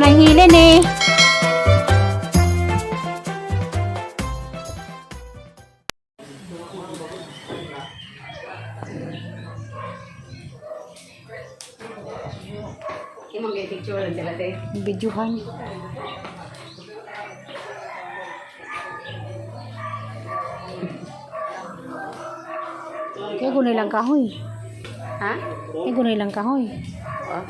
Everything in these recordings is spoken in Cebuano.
Sobrang hilin eh. Imong picture lang sila te. Videohan. Kaya gunay lang kahoy. Ha? Kaya gunay lang kahoy. Oh.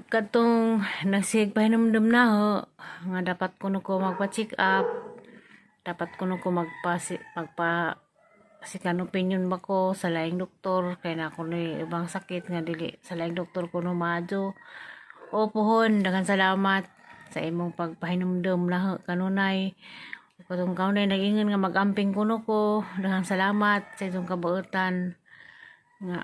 Katong nagsig pahinumdum na ho nga dapat kuno ko magpa-check up, dapat kuno ko magpa second opinion ba ko sa laing doktor kay na kuno ibang sakit nga dili sa laing doktor kuno maadyo. O pohon, daghan salamat sa imong pagpahinumdum na ho kanunay. Katong kanunay nag-ingon nga mag-amping kuno ko, daghan salamat sa imong kabuotan nga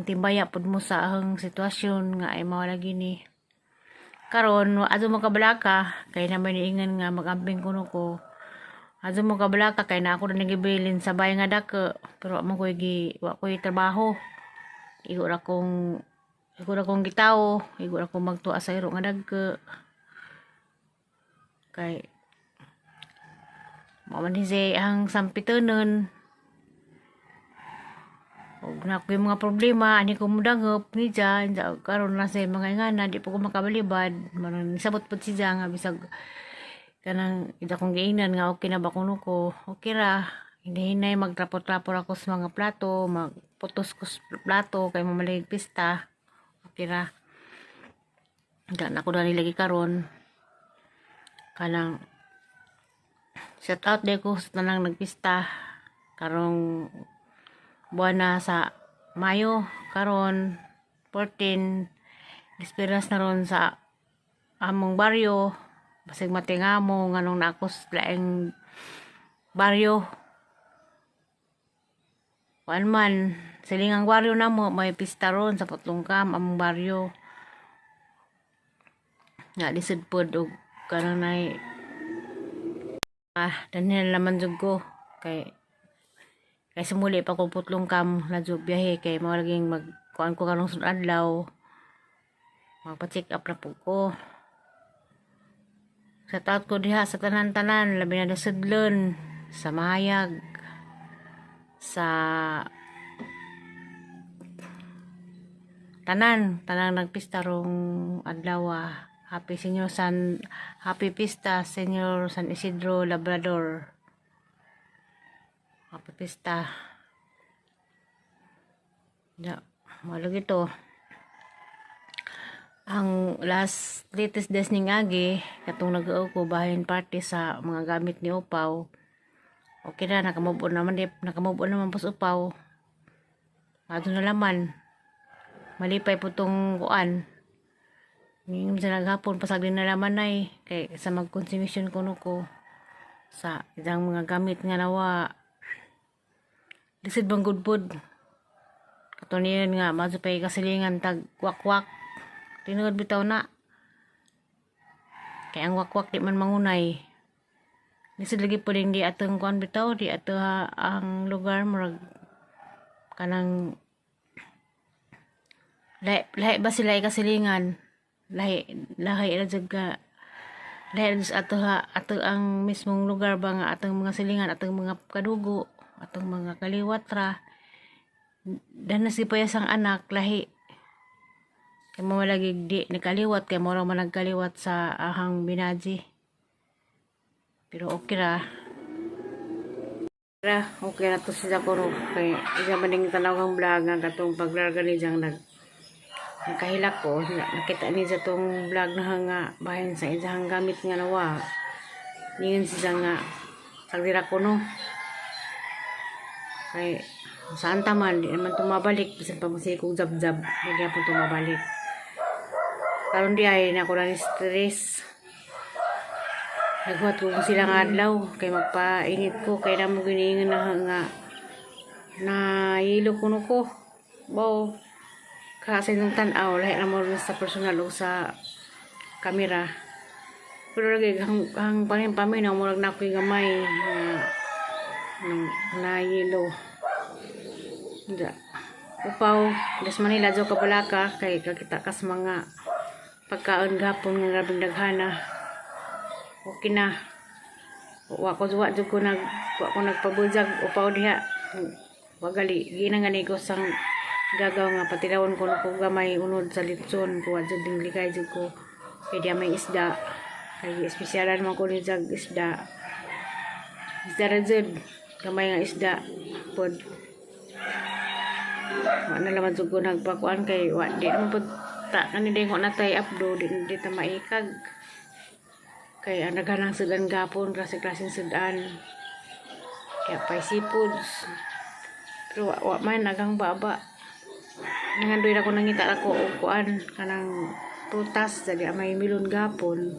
timbaya pud mo sa ahang sitwasyon nga ay mawala gini. Karon adto mo kabalaka kay naman niingan nga magamping kuno ko. Adto mo kabalaka kay na ako na nagibilin sa bay nga dako, pero wa man koy gi wa koy trabaho. Igo ra kong gitawo, igo ra kong magtuwa sa iro nga dagko. Kay mao man ni siya ang sampitonon. Og na ko yung mga problema ani ko mudangop ni Jan karon na sa mga ingana di po ko makabalibad maron nisabot pud si Jan nga bisag kanang ida kong giingnan nga okay na ba kuno ko, okay ra, hinay magtrapot-trapor ako sa mga plato, magputos ko sa plato kay mamalig pista, okay ra. Ga na ko dali lagi karon kanang shout out de ko sa tanang nagpista karong buwan na sa Mayo. Karon 14, experience na ron sa among baryo, basig matingamo nganong naako sa laing baryo. Kuan man silingang baryo namo, may pista ron sa Putlongkam, among baryo nga lisod pod og kanang nay danhin na naman jud ko kay kay sumuli pa ko Putlongkam na jud biyahe kay mao laging mag kuan ko karong sunod adlaw, magpa-check up na pud ko. Sa taot ko diha sa tanan-tanan, labi na sudlon sa Mahayag, sa tanan tanang nagpista rong adlaw. Happy Senior San, Happy Pista Senior San Isidro Labrador, happy pista. Ya, malo ito ang last latest des ning agi katong nag ko bahin party sa mga gamit ni Upaw. Okay na, nakamove on naman di, nakamove on naman pos Upaw. Ato na laman malipay po tong kuan. Ngayon sa naghapon pasagdi na laman ay kay sa mag-consumption kuno ko sa isang mga gamit nga nawa. Lisod bang gudbud katuniyan nga madto pay kasilingan tag wakwak, tinuod bitaw na kay ang wakwak di man mangunay. Lisod lagi po din di atong kuan bitaw, di ato ha, ang lugar murag kanang lahi, lahi ba sila ikasilingan, lahi lahi ra jud ka, lahi ra jud ato ha, ato ang mismong lugar ba nga atong mga silingan, atong mga kadugo, atong mga kaliwat ra dan na si sang anak lahi kay mo lagi di nakaliwat kay mo ra man nagkaliwat sa ahang binaji, pero okay ra ra, okay ra to sila kuno kay isa man ning tanaw kang vlog nga katong paglarga ni jang nagkahilak ko nakita ni sa tong vlog na nga bahin sa isang gamit nga nawa. Ningon siya nga sagdira ko no kay saan taman di naman tumabalik bisan pa mo kong jab-jab di gyapon tumabalik. Karon di ay na ko na ni stress. Naghuwat ko kung sila nga adlaw kay magpainit ko kay namo giniingon na nga na hilo kuno ko. Bao kasi nung tan-aw lahi na mo rin sa personal o sa kamera. Pero lagi hang, hang panin paminaw murag na ako'y gamay nga nung nahilo. Da. Upaw, Das Manila jo kabalaka kay kakita kas mga pagkaon gapon nga grabeng daghana. Okay na. Wa ko wa jud ko nag wa ko nagpabujag upaw diha. Wagali gina nga ko sang gagaw nga patilawon ko ko gamay unod sa litson ko wa jud ding likay jud ko kay diha may isda. Kay espesyalan man ko ni jag isda. Isda ra jud gamay nga isda pod. Wa na laman jud ko nagpakuan kay wa di naman pod ta kani din ko natay upload di, di ta maikag. Kay ang daghan ng sudan gapon, klase-klaseng sudan. Kaya pay seafoods. Pero wa, wa man agang baba. Nangandoy ra ko nangita ra ko og kuan kanang prutas dali may milon gapon.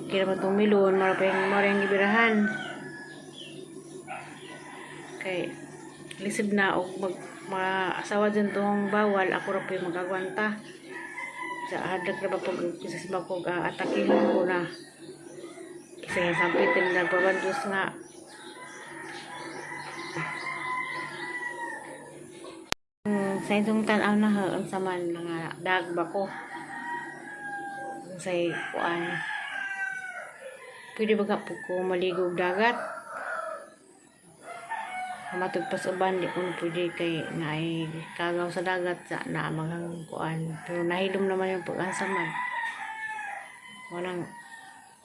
Okay naman tong milon, mara pa yung mara yung gibirahan. Kay lisod na og mag maasawa dyan tong bawal, ako ra po yung magagwanta. Sa hadlok na ba pag sa simba ko atakihin ko na. Kasi nga sampitin nagbabandos nga. Sa itong tanaw na ha, ang saman nga dag ba ko. Say kuan. Pwede ba ka po ko maligo og dagat? Matug pas uban di ko na pwede kay naay kagaw sa dagat sa na magang kuan. Pero nahilom naman yung pag-ansaman. Walang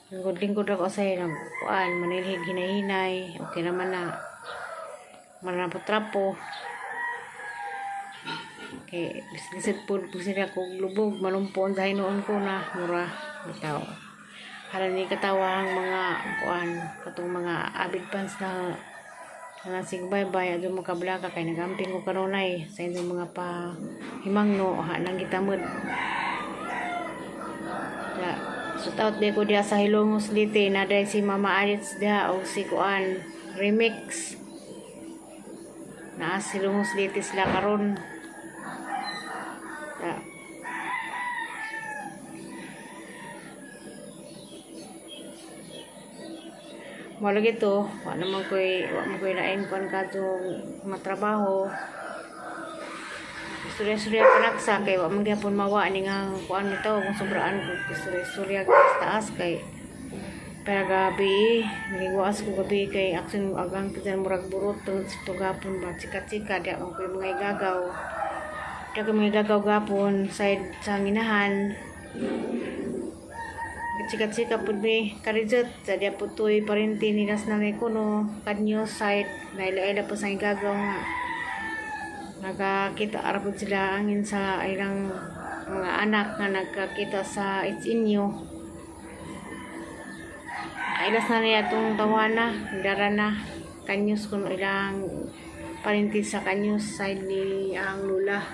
lingkod-lingkod ako sa nag kuan manilhig hinahinay. Okay naman na manrapo-trapo. Kay lisod po po sila kog lubog malumpon sa hinuon ko na mura bitaw. Hala ni katawa ang mga kuan katong mga avid fans na nasig bye bye adto makablaka kay nagamping ko kanunay sa inyong mga pa himangno ha nang gitamod. Ya, shout out di ko diha sa Hilongos Leyte na dahil si Mama Aritz diha og si kuan Remix. Naa sa Hilongos Leyte sila karon. Ya. Mao lagi to, wa naman ko'y wa man ko'y lain kuan kadtong mga trabaho. Istorya-istorya pa naksa kay wa man gyapon mawa ni nga kuan nito kung sobraan ko istorya-istorya sa taas kay pero gabi, nagigwaas ko gabi kay action agang kita murag burot tungod sa tugapon ba chika-chika di ako ko'y mga igagaw. Di ako mga igagaw gapon side sa nginahan. Chika-chika pud mi karijot sa diya po tuy parinti ni nas na may kuno kanyo side naila-ila po sa igagaw nga nagakita ara pud sila angin sa ilang mga anak nga nagkakita sa It's In You. Kailas na niya itong tawana, dara na kanyos kuno ilang parinti sa kanyos side ni ang lula.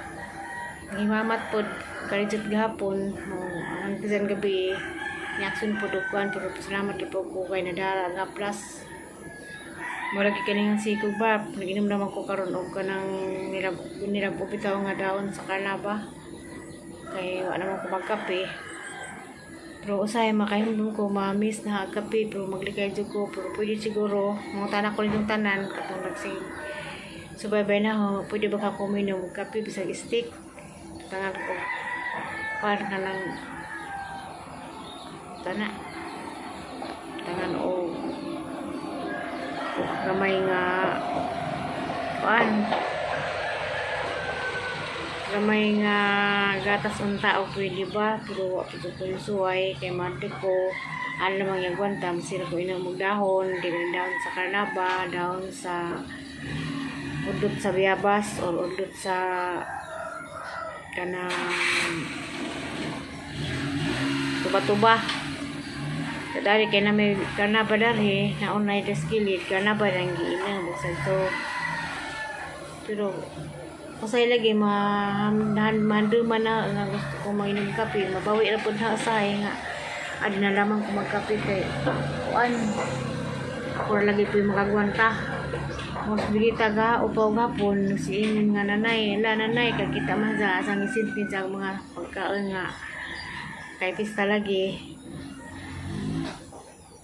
Ngimamat pod karijot gahapon mo ang tisan gabi niaksun pod og kuan pero pasalamat di po ko kay nadara nga plus. Mura gyud kaning sikog ba, nag-inom naman ko karon og kanang nilab nilab bitaw nga daon sa kanaba. Kay wa naman ko magkape. Pero usahay makahinumdum ko ma-miss na ang kape pero maglikay jud ko pero pwede siguro mangutana ko nitong tanan katong nagsing subaybay na ho pwede ba ka kuminom og kape bisag stick tangan ko kuan kanang tana tangan og gamay nga kuan gamay nga gatas unta o pwede ba pero wa pud ko yung suway kay madre ko ano namang yung gwanta masira ko inang magdahon di ko dahon sa karnaba dahon sa udot sa biyabas or udot sa kanang tuba-tuba. Dari kay na may karnaba darhi naunay des gilid karnaba nang giinang buksan to pero Pasay lagi mahanduman na nga gusto ko mainom kape mabawi ra pud na usahay nga Adi na lamang ko magkape kay kuan. Ako ra lagi po yung makagwanta. Mas bilita ga upaw gapon si ingon nga nanay, la nanay kay kita man sa asang isintin sa mga pagkaon nga kay pista lagi.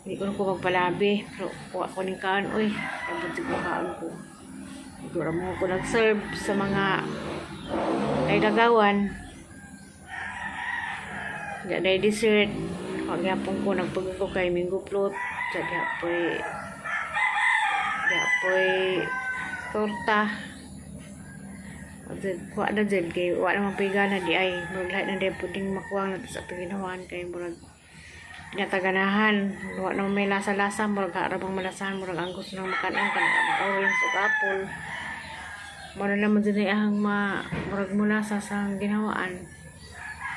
Hindi ko na ko magpalabi. Pero kuha ko ning kaon, uy. Abot siguro kaon ko. Siguro mo ko nag-serve sa mga kay dagawan. Diya na dessert. Huwag yapon ko nagpagod ko kay Mingo Plot. Diya diya po'y torta. Kuha na dyan kay wa naman pigana di ay murag lahat na di puding makuwang na sa atong ginawan kay murag pinataganahan wa naman may lasa-lasa, murag harabang malasahan, murag ang gusto ng makanon kanang orange ug apple mo na naman dyan ay ahang ma murag mulasa sa ginawaan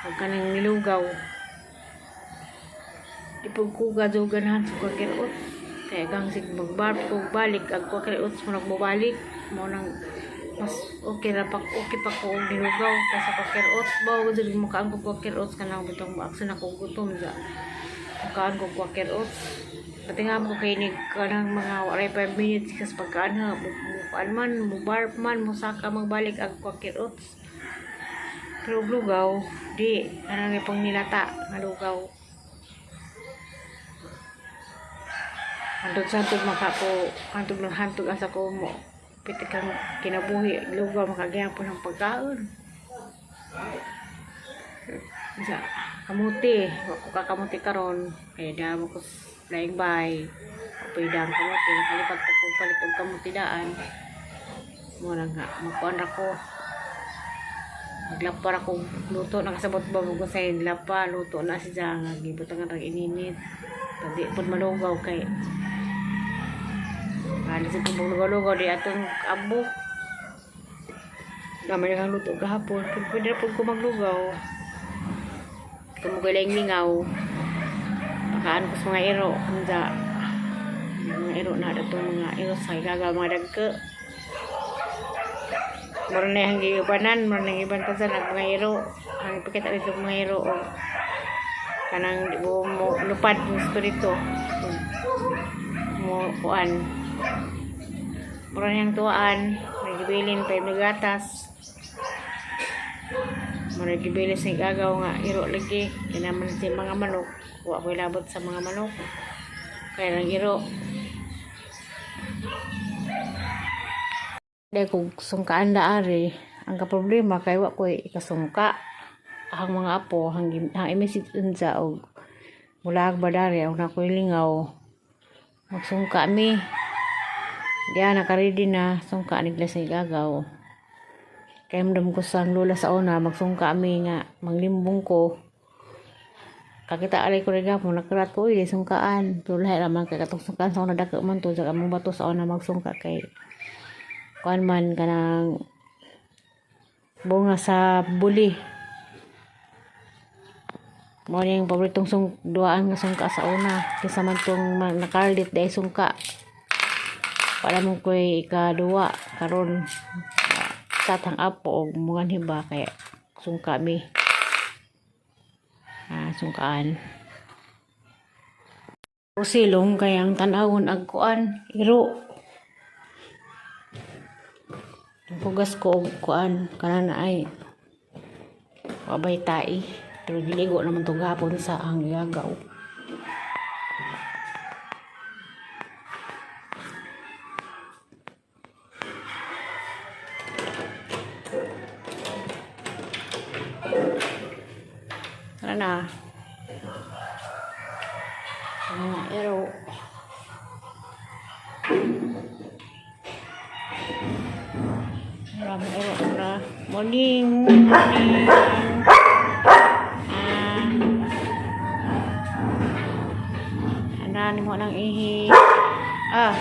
ug kanang nilugaw di pud ko gadyo ganahan sa Quaker Oats kaya gang sig magbar ko balik ag Quaker Oats mo nagbabalik mo nang mas okay ra pa, okay pa ko og nilugaw kaysa Quaker Oats ba. Gud mo kaan ko Quaker Oats kanang butong maaksa na ko gutom ja kaan ko Quaker Oats. Pati nga mo kay ni kanang mga waray 5 minutes kas pagkaan ha mo kuan man mo barf man mo saka magbalik ag Quaker Oats. Pero og lugaw di kanang ipang nilata nga lugaw. Hantog sa hantog makako, hantog ng hantog asa ko mo. Pitik kang kinabuhi, lugaw makagyapon ang pagkaon. Sa kamuti, wa ko kakamuti karon kaya damo ko flying by. Pwede ang kamuti, nakalipat pa ko palit og kamuti daan. Mo na nga, magkuan ra ko. Maglapa ra ko luto, nakasabot ba mo ko sa lapa, luto na siya nga gibutangan rag ininit. Pag di pud malugaw kay Halos ito lugaw-lugaw di atong abo. Gamay kang luto gahapon. Pero pwede na pud ko maglugaw. Kamo ko lingaw. Pakaan ko sa mga iro. Unsa. Mga iro na datong mga iro sa igagaw mga dagke. Mura na yung giubanan. Mura na yung iban pa sa mga iro. Ang ipakita dito mga iro. O, kanang di mo mo lupad ng espiritu. Mo kuan. Mura niyang tuwaan, nagibilin pa yung nagatas. Mura gibilin sa igagaw nga iro lagi. Kaya naman si mga manok. Wa ko'y labot sa mga manok. Kaya nang iro. Dahil kung sungkaan na ari, ang kaproblema kay wa ko'y ikasungka. Ang mga apo, hang, hang i-message unsa og mulag ba dari, ang nako'y lingaw. Magsungka mi. Diya, naka-ready na. Sungka nigla sa igagaw. Kaya mdam ko sa lula sa una, magsungka mi nga, manglimbong ko. Kakita alay ko rin mo, nakarat ko, ili sungkaan. Pero lahi raman kay katong sungkaan sa una, dako man to, saka mong bato sa una magsungka kay kuan man kanang bunga sa buli. Mo ni ang paboritong sung duaan nga sungka sa una. Kaysa man tong nakarlit dahil sungka. Wala mo ko'y ikaduwa karon sa tang apo og mga hiba kay sungka mi. Ah, sungkaan. O silong kay ang tan-awon ag kuan iro. Hugas ko og kuan kanan ay wabay tai pero giligo naman to gahapon sa ang yagaw. Tara na. Ang mga ero. Maraming ero na. Morning! Morning! Ah. Ano mo ng ihi? Ah.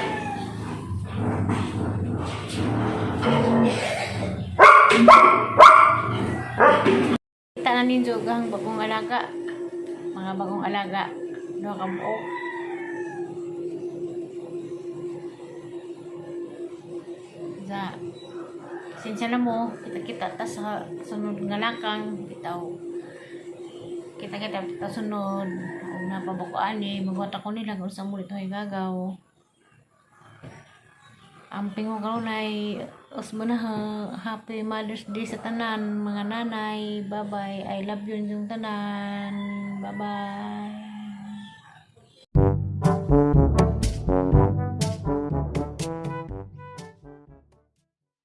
Kita na ninyo ang bagong alaga. Mga bagong alaga. Duha ka buok. Sa Sensya na mo, kita-kita ta sa sunod nga lakang bitaw. Kita-kita ta sunod. Kung napabako ani, magwata ko nila kung sa mo dito ay gagaw. Amping mo karon ay usbo na ha. Happy Mother's Day sa tanan, mga nanay. Bye-bye. I love you yung tanan. Bye-bye.